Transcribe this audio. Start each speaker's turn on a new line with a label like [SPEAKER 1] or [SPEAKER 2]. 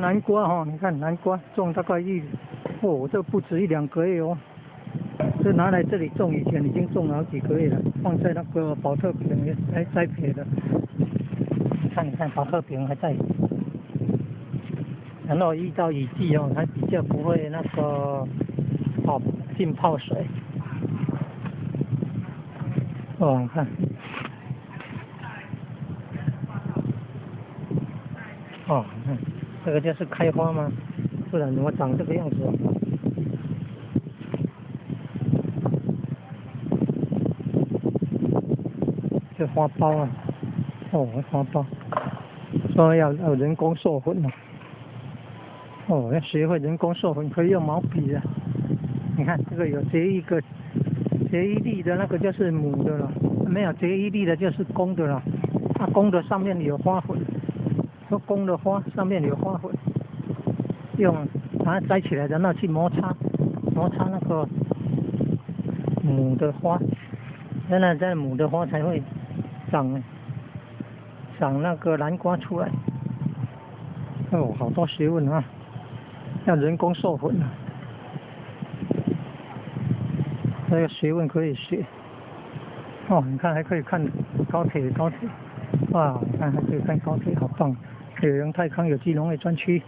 [SPEAKER 1] 南瓜哈，你看南瓜種大概一，哦，這不止一兩個月哦。這拿來這裡種，以前已經種了好幾個月了，放在那個寶特瓶來栽培的。你看，你看，寶特瓶還在。然後遇到雨季哦，它比較不會那個哦浸泡水。哦，你看。哦，你看，這個就是開花嗎？不然怎麼長這個樣子？這花苞啊，哦，花苞，說要人工授粉啊。哦，要學會人工授粉，可以用毛筆啊。你看這個有結一個結一粒的那個就是母的了，沒有結一粒的就是公的了。啊，公的上面有花粉，說公的花上面有花粉，用把它摘起來，然後去摩擦摩擦那個母的花，原來在母的花才會長長那個南瓜出來。哦，好多學問啊！要人工授粉啊，這個學問可以學。哦，你看還可以看高鐵，高鐵，哇，你看還可以看高鐵，好棒！有陽泰康有機農業專區。